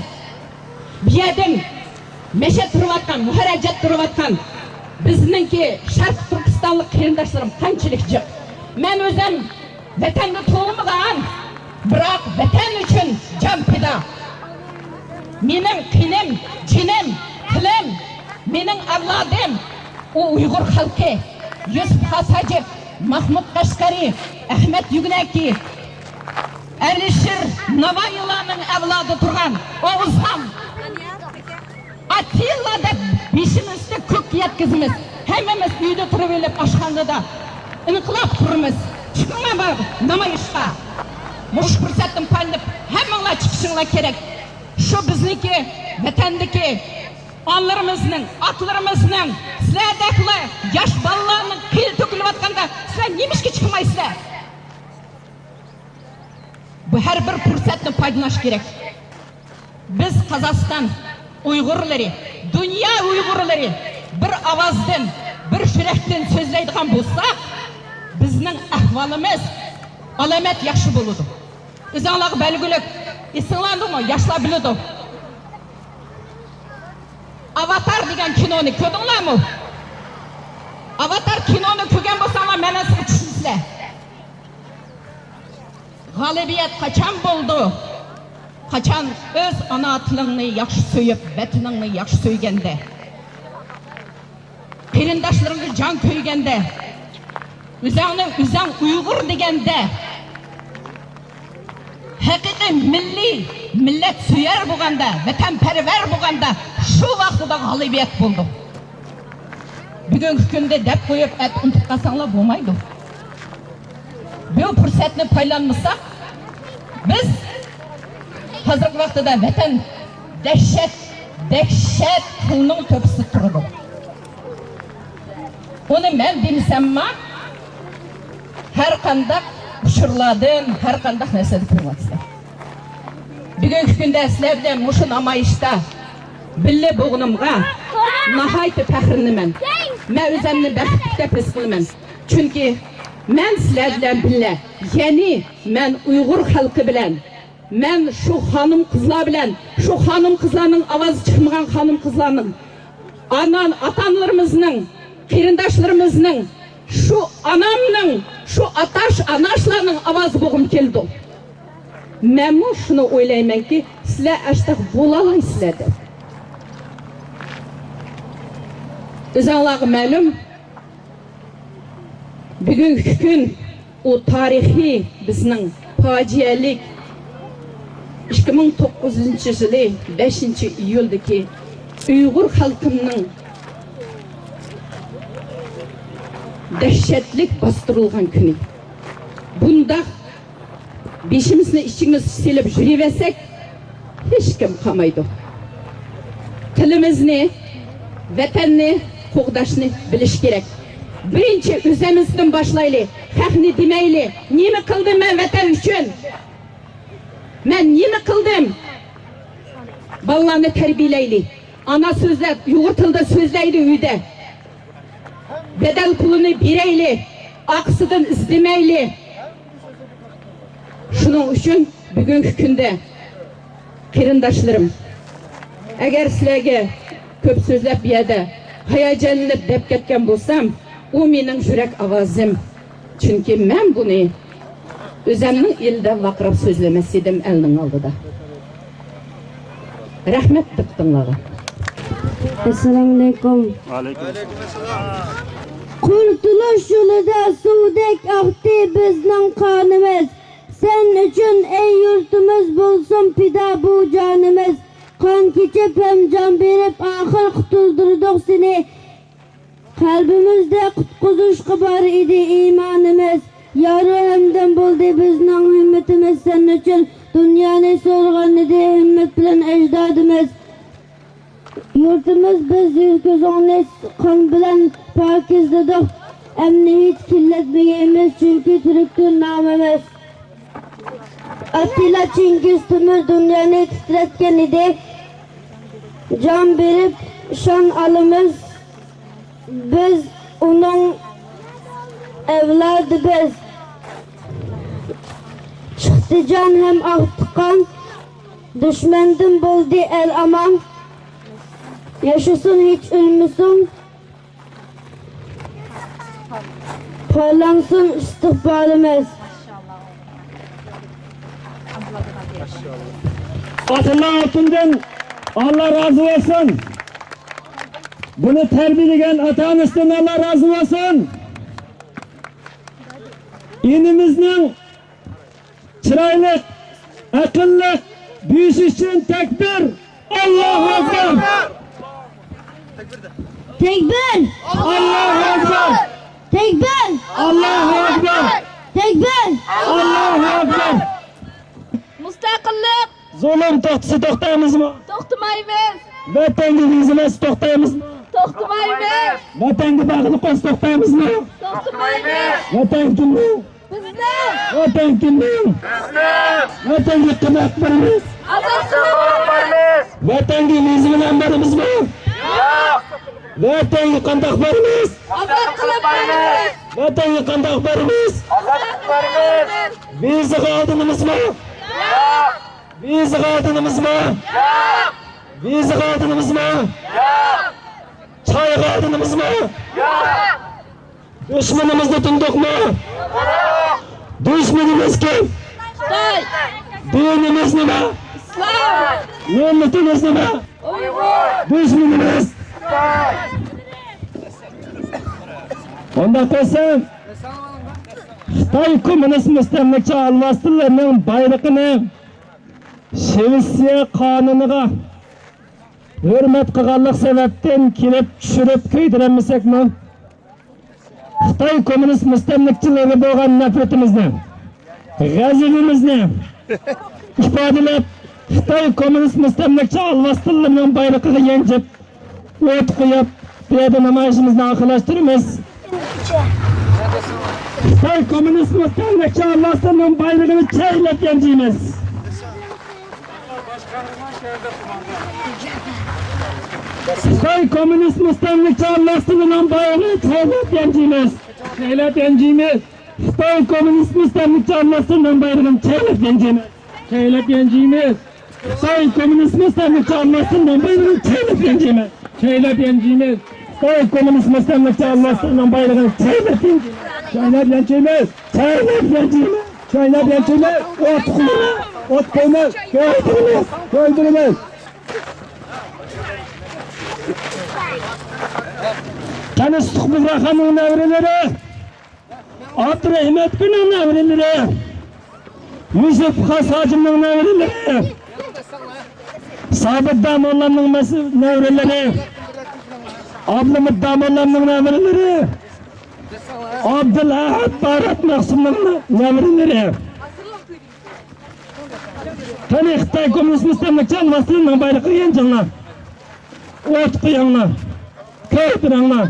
بۇ يەردىن مەشەدە تۇرۇۋاتقان، مۇھاجىرەتتە تۇرۇۋاتقان بىزنىڭكى شەرقىي تۈركىستانلىق قېرىنداشلىرىم قانچىلىك جىق. مەن ئۆزۈم ۋەتەندە تۇغۇلمىغان، بىراق ۋەتەن ئۈچۈن جان پىدا. مېنىڭ قېنىم، جېنىم، تىلىم، مېنىڭ ئەۋلادىم، ئۇ ئۇيغۇر خەلقى. يۈسۈپ خاس ھاجىپ، ماھمۇد قەشقەرى، ئەخمەت يۈگنەكى، ئەلىشىر ناۋايىلارنىڭ ئەۋلادى تۇرغان ئوغۇزخان، ئاتىللا دەپ بېشىمىزنى كۆككە يەتكۈزىمىز. ھەممىمىز ئۆيدە تۇرۇۋېلىپ، ئاشخانىدا ئىنقىلاب قۇرىمىز. چىقىڭلار نامايىشقا. مۇشۇ پۇرسەتتىن پايدىلىنىپ، ھەممىڭلار چىقىشىڭلار كېرەك. شۇ بىزنىڭكى ۋەتەندىكى ئانىلىرىمىزنىڭ، ئاتىلىرىمىزنىڭ، سىلەردەكلا ياش بالىلارنىڭ قېنى تۆكۈلۈۋاتقاندا سىلەر نېمىشقا چىقمايسىلەر؟ بۇ ھەر بىر پۇرسەتنى پايدىلىنىش كېرەك. بىز قازاقىستان ئۇيغۇرلىرى، دۇنيا ئۇيغۇرلىرى بىر ئاۋازدىن، بىر يۈرەكتىن سۆزلەيدىغان بولساق، بىزنىڭ ئەھۋالىمىز ئالامەت ياخشى بولىدۇ. ئۆزۈڭلارغا بەلگىلىك، ئېسىڭلاردىمۇ؟ ياشلار بىلىدۇ. ئاۋاتار دېگەن كىنونى كۆردۈڭلارمۇ؟ ئاۋاتار كىنونى كۆرگەن بولساڭلار، مەن ھازىر غالىبىيەت قاچان بولىدۇ؟ قاچان ئۆز ئانا تىلىڭنى ياخشى سۆيۈپ، ۋەتىنىڭنى ياخشى سۆيگەندە، قېرىنداشلىرىڭغا جان كۆيگەندە، ئۆزۈڭنى ئۆزۈڭ ئۇيغۇر دېگەندە، ھەقىقىي مىللىي، مىللەت سۆيەر بولغاندا، ۋەتەنپەرۋەر بولغاندا، شۇ ۋاقتىدا غالىبىيەت بولىدۇ. بۈگۈنكى كۈندە دەپ قويۇپ، ئەتە ئۇنتۇپ قالساڭلار بولمايدۇ. بۇ پۇرسەتنى پايدىلانمىساق، بىز ھازىرقى ۋاقتىدا ۋەتەن دەھشەت، دەھشەت قىلنىڭ تۆپىسىدە تۇرىدۇ. ئۇنى مەن دېمىسەممۇ، ھەر قانداق ئۇچۇرلاردىن، ھەر قانداق نەرسىدىن كۆرۈۋاتىسىلەر. بۈگۈنكى كۈندە سىلەر بىلەن مۇشۇ نامايىشتا بىللە بولغىنىمغا ناھايىتى پەخىرلىنىمەن. مەن ئۆزۈمنى بەختلىك دەپ ھېس قىلىمەن. چۈنكى مەن سىلەر بىلەن بىللە، يەنى مەن ئۇيغۇر خەلقى بىلەن، مەن شۇ خانىم-قىزلار بىلەن، شۇ خانىم-قىزلارنىڭ ئاۋازى چىقمىغان خانىم-قىزلارنىڭ، ئانا، ئاتا-ئانىلىرىمىزنىڭ، قېرىنداشلىرىمىزنىڭ، شۇ ئانامنىڭ، شۇ ئاتاش-ئاناشلارنىڭ ئاۋازى بولغۇم كېلىدۇ. مەنمۇ شۇنى ئويلايمەنكى، سىلەر ئاشتاق بولالايسىلەر دەپ. ئۆزۈڭلارغا مەلۇم، بۈگۈنكى كۈن ئۇ تارىخىي بىزنىڭ پاجىئەلىك ئىككى مىڭ توققۇزىنچى يىلى بەشىنچى ئىيۇلدىكى ئۇيغۇر خەلقىمنىڭ دەھشەتلىك باستۇرۇلغان كۈنى. بۇنداق بېشىمىزنى ئىچىمىزگە سېلىپ يۈرۈۋەرسەك، ھېچكىم قالمايدۇ. تىلىمىزنى، ۋەتەننى قوغداشنى بىلىش كېرەك. بىرىنچى ئۆزىمىزدىن باشلايلى. خەقنى دېمەيلى، نېمە قىلدىم مەن ۋەتەن ئۈچۈن؟ مەن نېمە قىلدىم؟ بالىلارنى تەربىيەلەيلى. ئانا سۆزلەپ، ئۇيغۇر تىلىدا سۆزلەيلى ئۆيدە. بەدەل پۇلىنى بېرەيلى، ئارقىسىدىن ئىزدىمەيلى. شۇنىڭ ئۈچۈن بۈگۈنكى كۈندە، قېرىنداشلىرىم، ئەگەر سىلەرگە كۆپ سۆزلەپ، بۇ يەردە ھاياجانلىنىپ دەپ كەتكەن بولسام، ئۇ مېنىڭ يۈرەك ئاۋازىم. چۈنكى مەن بۇنى ئۆزەمنىڭ ئېلىدە ۋارقىراپ سۆزلىمەس ئىدىم ئەلنىڭ ئالدىدا. رەھمەت دىققىتىڭلارغا. ئەسسالامۇئەلەيكۇم. ۋەئەلەيكۇم ئەسسالام. قۇرتۇلۇش يولىدا سۇدەك ئاقتى بىزنىڭ قانىمىز. سەن ئۈچۈن ئەي يۇرتىمىز بولسۇن پىدا بۇ جانىمىز. قان كېچىپ ھەم جان بېرىپ ئاخىر قۇتۇلدۇردۇق سېنى. قەلبىمىزدە قۇتقۇزۇشقا بار ئىدى ئىمانىمىز. يارۇ ھەمدەم بولدى بىزنىڭ ھىممىتىمىز. سەن ئۈچۈن دۇنيانى سورىغانىدى ھىممەت بىلەن ئەجدادىمىز. يۇرتىمىز بىز يۈز كۆزۈڭنى قان بىلەن پاكىزلىدۇق. ئەمدى ھېچ كىرلەتمىگەيمىز، چۈنكى تۈركتۇر نامىمىز. ئاتىلا چىڭگىز تۆمۈر دۇنيانى تىترەتكەن ئىدى. جان بېرىپ شان ئالىمىز، بىز ئۇنىڭ ئەۋلادى بىز. چىقتى جان ھەم ئاقتى قان، دۈشمەندىن بولدى ئەل ئامان. ياشىسۇن، ھېچ ئۆلمىسۇن، پارلانسۇن ئىستىقبالىمىز. ئاتىلار ئالتۇندىن ئاللا رازى بولسۇن. بۇنى تەربىيەلىگەن ئاتا-ئانىسىدىن ئاللا رازى بولسۇن. ئىنىمىزنىڭ چىرايلىق، ئەقىللىق بۈيۈشى ئۈچۈن تەكبىر! ئاللاھۇ ئەكبەر! تەكبىر! ئاللاھۇ ئەكبەر! تەكبىر! ئاللاھۇ ئەكبەر! تەكبىر! ئاللاھۇ ئەكبەر! مۇستەقىللىق! زۇلۇم توختىسا توختايمىزمۇ؟ توختىمايمىز! ۋەتەنگە يۈز ئەمەس توختايمىزمۇ؟ توختىمايمىز! ۋەتەنگە باغلىق بولسا توختايمىزمۇ؟ توختىمايمىز! ۋەتەن كىمنىڭ؟ بىزنىڭ! ۋەتەن كىمنىڭ؟ بىزنىڭ! ۋەتەنگە قانداق بارىمىز؟ ئازاد قىلىپ بارىمىز! ۋەتەنگە ۋىزا بىلەن بارىمىزمۇ؟ ياق! ۋەتەنگە قانداق بارىمىز؟ ئازاد قىلىپ بارىمىز! ۋەتەنگە قانداق بارىمىز؟ ئازاد قىلىپ بارىمىز! ۋىزىغا ئالدىنىمىزمۇ؟ ياق! ۋىزىغا ئالدىنىمىزمۇ؟ ياق! ۋىزىغا ئالدىنىمىزمۇ؟ ياق! چايغا ئالدىنىمىزمۇ؟ ياق! دۈشمىنىمىزنى تونۇدۇقمۇ؟ دۈشمىنىمىز كىم؟ خىتاي. دىنىمىز نېمە؟ ئىسلام. مىللىتىمىز نېمە؟ ئۇيغۇر. دۈشمىنىمىز خىتاي. ئۇنداق بولسا، خىتاي كوممۇنىست مۇستەملىكىچى ئالۋاستىلىرىنىڭ بايرىقىنى شىۋېتسىيە قانۇنىغا ھۆرمەت قىلغانلىق سەۋەبتىن كېلىپ چۈشۈرۈپ كۆيدۈرەلمىسەكمۇ، خىتاي كوممۇنىست مۇستەملىكىچىلىرىگە بولغان نەپرىتىمىزنى، غەزىپىمىزنى ئىپادىلەپ، خىتاي كوممۇنىست مۇستەملىكىچى ئالۋاستىلىرىنىڭ بايرىقىغا يانجىپ، ئوت قويۇپ، بۇ يەردە نامايىشىمىزنى ئاخىرلاشتۇرىمىز. خىتاي كوممۇنىست مۇستەملىكىچى ئالۋاستىلىرىنىڭ بايرىقىنى چەيلەپ يانجىيمىز. خىتاي كوممۇنىست مۇستەملىكىچى ئالۋاستىلىرىنىڭ بايرىقىنى چەيلەپ يانجىيمىز. چەيلەپ يانجىيمىز. خىتاي كوممۇنىست مۇستەملىكىچى ئالۋاستىلىرىنىڭ بايرىقىنى چەيلەپ يانجىيمىز. چەيلەپ يانجىيمىز. خىتاي كوممۇنىست مۇستەملىكىچى ئالۋاستىلىرىنىڭ بايرىقىنى چەيلەپ يانجىيمىز. چەيلەپ يانجىيمىز. خىتاي كوممۇنىست مۇستەملىكىچى ئالۋاستىلىرىنىڭ بايرىقىنى چەيلەپ يانجىيمىز. چەيلەپ يانجىيمىز. چەيلەپ يانجىيمىز. چەيلەپ يانجىيمىز. ئوت قويىمىز. ئوت قويىمىز. كۆيدۈرىمىز. كۆيدۈرىمىز. قېنى سۇتۇق بۇغراخاننىڭ نەۋرىلىرى، ئابدۇرەھىمەت ئاكىنىڭ نەۋرىلىرى، يۈسۈپ خاس ھاجىمنىڭ نەۋرىلىرى، سابىت داموللامنىڭ مەس-، نەۋرىلىرى، ئابلىمىت داموللامنىڭ نەۋرىلىرى، ئابدۇلئەھەد بارات مەخسۇمنىڭ نەۋرىلىرى. قېنى خىتاي كوممۇنىست مۇستەملىكىچى ئالۋاستىلىرىنىڭ بايرىقىغا يانجىڭلار. ئوت قويۇڭلار. كۆيدۈرۈڭلار.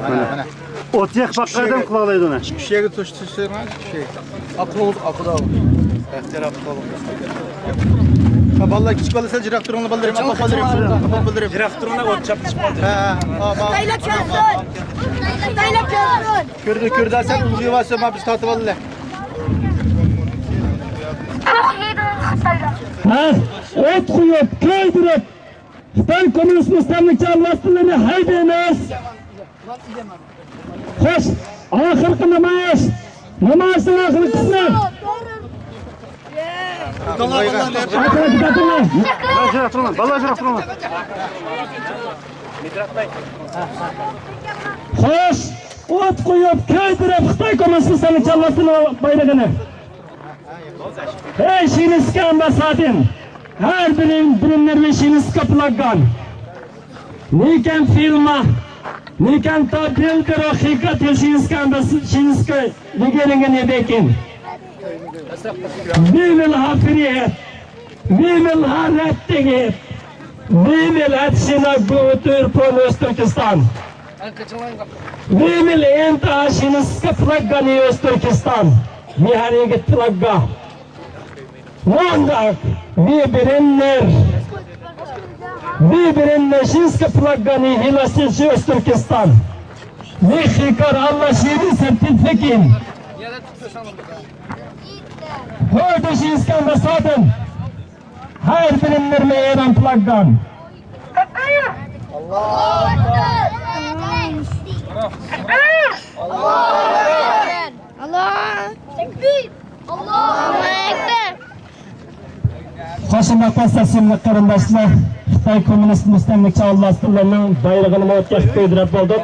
مانا، مانا. ئوت يېقىپ باققان ئادەم قىلالايدۇ ئۇنى. ئىككى كىشىگە توش، توش، توش، ئىككى كىشىگە. ئاقىلىڭىز ئاقىدا. ئەختىيار ئاقىدا. ھە، بالىلار، كىچىك بالىلار، سەل يىراق تۇرۇڭلار، بالىلىرىم. ئاپا بالىلىرىم. ئاپا بالىلىرىم. يىراق تۇرۇڭلار، ئوت چاپلىشىپ قالدى. ھە، ھە، ھە، ھە. خىتايلار كەلسۇن. خىتايلار كەلسۇن. كۆردى، كۆردى، سەن ئۇلغىيىۋالسا، مانا بىز تارتىۋالدى. ھە؟ ئوت قويۇپ، كۆيدۈرۈپ، خىتاي كوممۇنىست مۇستەملىكىچى ئالۋاستىلىرىنى ھەيدەيمىز. خوش، ئاخىرقى نامايىش. نامايىشنىڭ ئاخىرقى قىسمى. ئاخىرقى دەپنى. بالىلار، يىراق تۇرۇڭلار. بالىلار، يىراق تۇرۇڭلار. خوش، ئوت قويۇپ، كۆيدۈرۈپ خىتاي كوممۇنىست مۇستەملىكىچى ئالۋاستىلىرىنىڭ بايرىقىنى. Hej, chilenska ambassadin, her birin, birinler ve chilenska flaggan. Ni kan filma, ni kan ta bilder och skicka till chilenska ambass-, chilenska Ligeringa ni bekin. Vi vill ha frihet. Vi vill ha rättighet. Vi vill att Kina går ut ur från Östturkestan. Vi vill inte ha kinesiska flaggan i Östturkestan. Vi har eget flagga. Måndag, vi brinner. Vi brinner kinesiska flaggan i hela Östturkestan. Vi skickar alla kineser till Peking. Hör du kinesiska ambassaden? Her birinler med eran flaggan. Takbir! Allahu Ekber! Takbir! Allahu Ekber! Takbir! Allahu Ekber! قوشۇمدا قوشسا، سۆيۈملۈك قېرىنداشلار، خىتاي كوممۇنىست مۇستەملىكىچى ئالۋاستىلىرىنىڭ بايرىقىنى ئوت يېقىپ كۆيدۈرۈپ بولدۇق.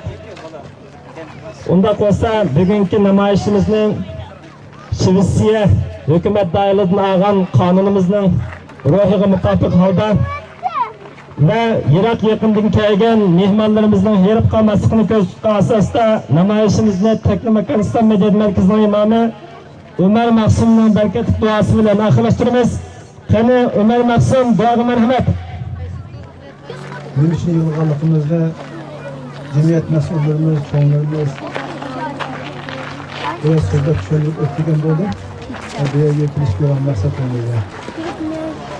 ئۇنداق بولسا، بۈگۈنكى نامايىشىمىزنى شىۋېتسىيە ھۆكۈمەت دائىرىلىرىدىن ئالغان قانۇنىمىزنىڭ روھىغا مۇتاپىق ھالدا ۋە يىراق يېقىندىن كەلگەن مېھمانلىرىمىزنىڭ ھېرىپ قالماسلىقىنى كۆزدە تۇتقان ئاساستا، نامايىشىمىزنى تەكلىماكان ئىسلام مەدەنىيەت مەركىزىنىڭ ئىمامى ئۆمەر مەخسۇمنىڭ بەرىكەتلىك دۇئاسى بىلەن ئاخىرلاشتۇرىمىز. قېنى، ئۆمەر مەخسۇم، دۇئاغا مەرھەمەت. نېمە ئۈچۈن يىغىلغانلىقىمىزنى جەمئىيەت مەسئۇللىرىمىز، چوڭلىرىمىز بىراز سۆزلەپ چۈشەندۈرۈپ ئۆتكەن بولدى. بۇ يەرگە كېلىشكە بولغان مەقسەت بولمىدى.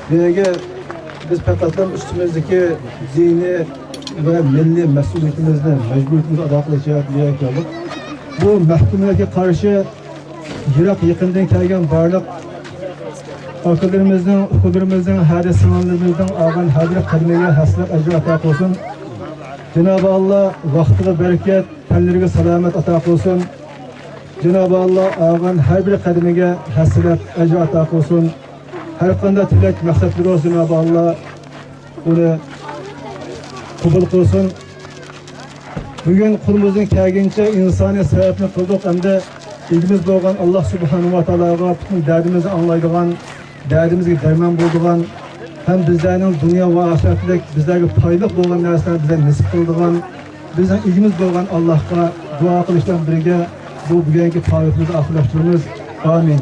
بۇ يەرگە بىز پەقەتلا ئۈستىمىزدىكى دىنىي ۋە مىللىي مەسئۇلىيىتىمىزنى، مەجبۇرىيىتىمىزنى ئادا قىلىش جەھەتتىن بۇ يەرگە كەلدۇق. بۇ مەھكۇملارغا قارشى يىراق يېقىندىن كەلگەن بارلىق ئاكىلىرىمىزنىڭ، ئۇكىلىرىمىزنىڭ، ھەدە سىڭىللىرىمىزنىڭ ئالغان ھەر بىر قەدىمىگە ھەسسىلىك ئەجىر ئاتا قىلسۇن. جانابى ئاللا ۋاقتىغا بەرىكەت، تەنلىرىگە سالامەت ئاتا قىلسۇن. جانابى ئاللا ئالغان ھەر بىر قەدىمىگە ھەسسىلەپ ئەجىر ئاتا قىلسۇن. ھەر قانداق تىلەك مەقسەتلىرى بولسا جانابى ئاللا ئۇنى قوبۇل قىلسۇن. بۈگۈن قولىمىزدىن كەلگىنىچە ئىنسانىي سەۋەبنى قىلدۇق ھەمدە ئىگىمىز بولغان ئاللا سۇبھانەھۇ ۋە تائالاغا پۈتۈن دەردىمىزنى ئاڭلايدىغان، دەردىمىزگە دەرمان بولىدىغان ھەم بىزلەرنىڭ دۇنيا ۋە ئاخىرەتلىك بىزلەرگە پايدىلىق بولغان نەرسىلەرنى بىزلەرگە نېسىپ قىلىدىغان، بىزنىڭ ئىگىمىز بولغان ئاللاھقا دۇئا قىلىش بىلەن بىرگە بۇ بۈگۈنكى پائالىيىتىمىزنى ئاخىرلاشتۇرىمىز. ئامىن.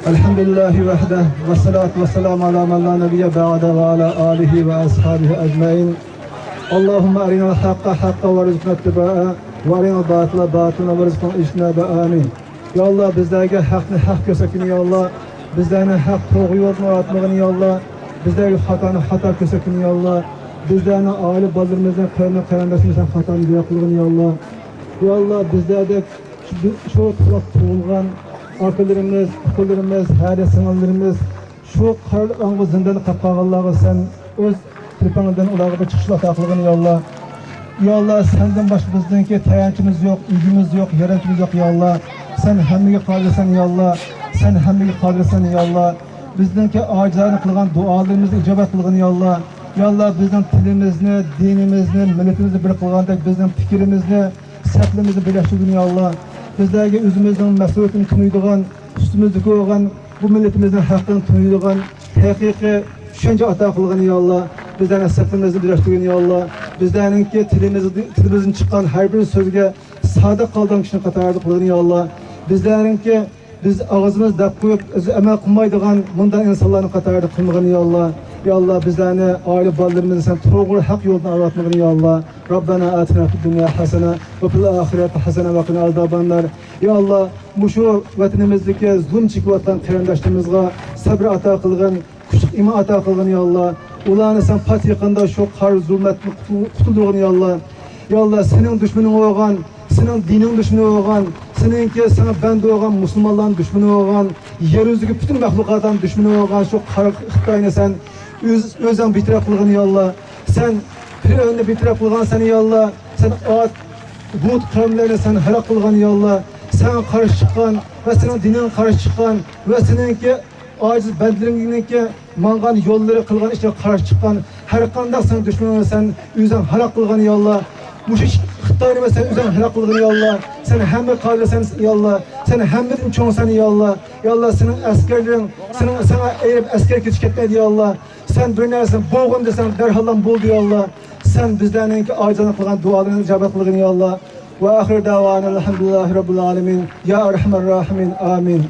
ئەلھەمدۇلىللاھى ۋەھدە، ۋەسسالاتۇ ۋەسسالامۇ ئالا مەن لا نەبىييە بەئدە ۋە ئالا ئالىھى ۋە ئەسھابىھى ئەجمەئىن. اللهم أرنا الحق حقا وارزقنا اتباعه، وأرنا الباطل باطلا وارزقنا اجتنابه. آمين. يا الله، بىزلەرگە ھەقنى ھەق كۆرسەتكىن، يا الله. بىزلەرنى ھەق توغرا يولدىن ئايرىتمىغىن، يا الله. بىزلەرگە خاتانى خاتا كۆرسەتكىن، يا الله. بىزلەرنىڭ ئائىلە بالىلىرىمىزنى، قېرىنداش قېرىنداشلىرىمىزنى خاتادىن رىيا قىلغىن، يا الله. يا الله، بىزلەردەك شۇ، شۇ تۇپراقتا تۇغۇلغان ئاكىلىرىمىز، ئۇكىلىرىمىز، ھەدە سىڭىللىرىمىز، شۇ قارا ئاڭغا زىنداندا قېلىپ قالغانلارغا سەن ئۆز تەرىپىڭدىن ئۇلارغا بىر چىقىشلىق ئاتا قىلغىن، يا ئاللا. يا ئاللا، سەندىن باشقا بىزنىڭكى تايانچىمىز يوق، ئىگىمىز يوق، ياردەمچىمىز يوق، يا ئاللا. سەن ھەممىگە قادىرسەن، يا ئاللا. سەن ھەممىگە قادىرسەن، يا ئاللا. بىزنىڭكى ئاجىزانە قىلغان دۇئالىرىمىزنى ئىجابەت قىلغىن، يا ئاللا. يا ئاللا، بىزنىڭ تىلىمىزنى، دىنىمىزنى، مىللىتىمىزنى بىر قىلغاندەك بىزنىڭ پىكرىمىزنى، سەپلىرىمىزنى بىرلەشتۈرگىن، يا ئاللا. بىزلەرگە ئۆزىمىزنىڭ مەسئۇلىيىتىنى تونۇيدىغان، ئۈستىمىزدىكى بولغان بۇ مىللىتىمىزنىڭ ھەققىنى تونۇيدىغان ھەقىقىي چۈشەنچە ئاتا قىلغىن، يا ئاللا. بىزلەرنىڭ سەپلىرىمىزنى بىرلەشتۈرگىن، يا ئاللا. بىزلەرنىڭكى تىلىمىز، تىلىمىزدىن چىققان ھەر بىر سۆزگە سادىق قالىدىغان كىشىنىڭ قاتارىدا قىلغىن، يا ئاللا. بىزلەرنىڭكى بىز ئاغزىمىز دەپ قويۇپ، ئۆزى ئەمەل قىلمايدىغان مۇنداق ئىنسانلارنىڭ قاتارىدا قىلمىغىن، يا ئاللا. يا ئاللا، بىزلەرنى، ئائىلە بالىلىرىمىزنى سەن توغرا ھەق يولدىن ئايرىۋەتمىگىن، يا ئاللا. ربنا آتنا في الدنيا حسنة وفي الآخرة حسنة وقنا عذاب النار. يا ئاللا، مۇشۇ ۋەتىنىمىزدىكى زۇلۇم چېكىۋاتقان قېرىنداشلىرىمىزغا سەبر ئاتا قىلغىن، كۈچلۈك ئىمان ئاتا قىلغىن، يا ئاللا. ئۇلارنى سەن پات يېقىندا شۇ قارا زۇلمەتتىن قۇتۇل-، قۇتۇلدۇرغىن، يا ئاللا. يا ئاللا، سېنىڭ دۈشمىنىڭ بولغان، سېنىڭ دىنىڭ دۈشمىنى بولغان، سېنىڭكى ساڭا بەندە بولغان مۇسۇلمانلارنىڭ دۈشمىنى بولغان، يەر يۈزىدىكى پۈتۈن مەخلۇقاتلارنىڭ دۈشمىنى بولغان شۇ قارا خىتاينى سەن ئۆز-، ئۆزۈڭ بىتەرەپ قىلغىن، يا ئاللا. سەن پىرئەۋننى بىتەرەپ قىلغانسەن، يا ئاللا. سەن ئاد، ھۇد قەۋملەرنى سەن ھالاك قىلغان، يا ئاللا. ساڭا قارشى چىققان ۋە سېنىڭ دىنىڭغا قارشى چىققان ۋە سېنىڭكى ئاجىز بەندىلىرىڭنىڭكى ماڭغان يوللىرى، قىلغان ئىشلىرىغا قارشى چىققان ھەر قانداق سېنىڭ دۈشمىنىڭنى سەن ئۆزۈڭ ھالاك قىلغىن، يا ئاللا. مۇشۇ خىتاينى سەن ئۆزۈڭ ھالاك قىلغىن، يا ئاللا. سەن ھەممە قادىرسەن، يا ئاللا. سەن ھەممىدىن چوڭسەن، يا ئاللا. يا ئاللا، سېنىڭ ئەسكەرلىرىڭ، سېنىڭ، ساڭا ئېرىپ ئەسكەر كېتىشى كەتمەيدۇ، يا ئاللا. سەن بىر نەرسە بولغىن دېسەڭ، دەرھاللا بولىدۇ، يا ئاللا. سەن بىزلەرنىڭكى ئاجىزانە قىلغان دۇئالىرىنى ئىجابەت قىلغىن، يا ئاللا. وآخر دعوانا الحمد لله رب العالمين. يا أرحم الراحمين. آمين.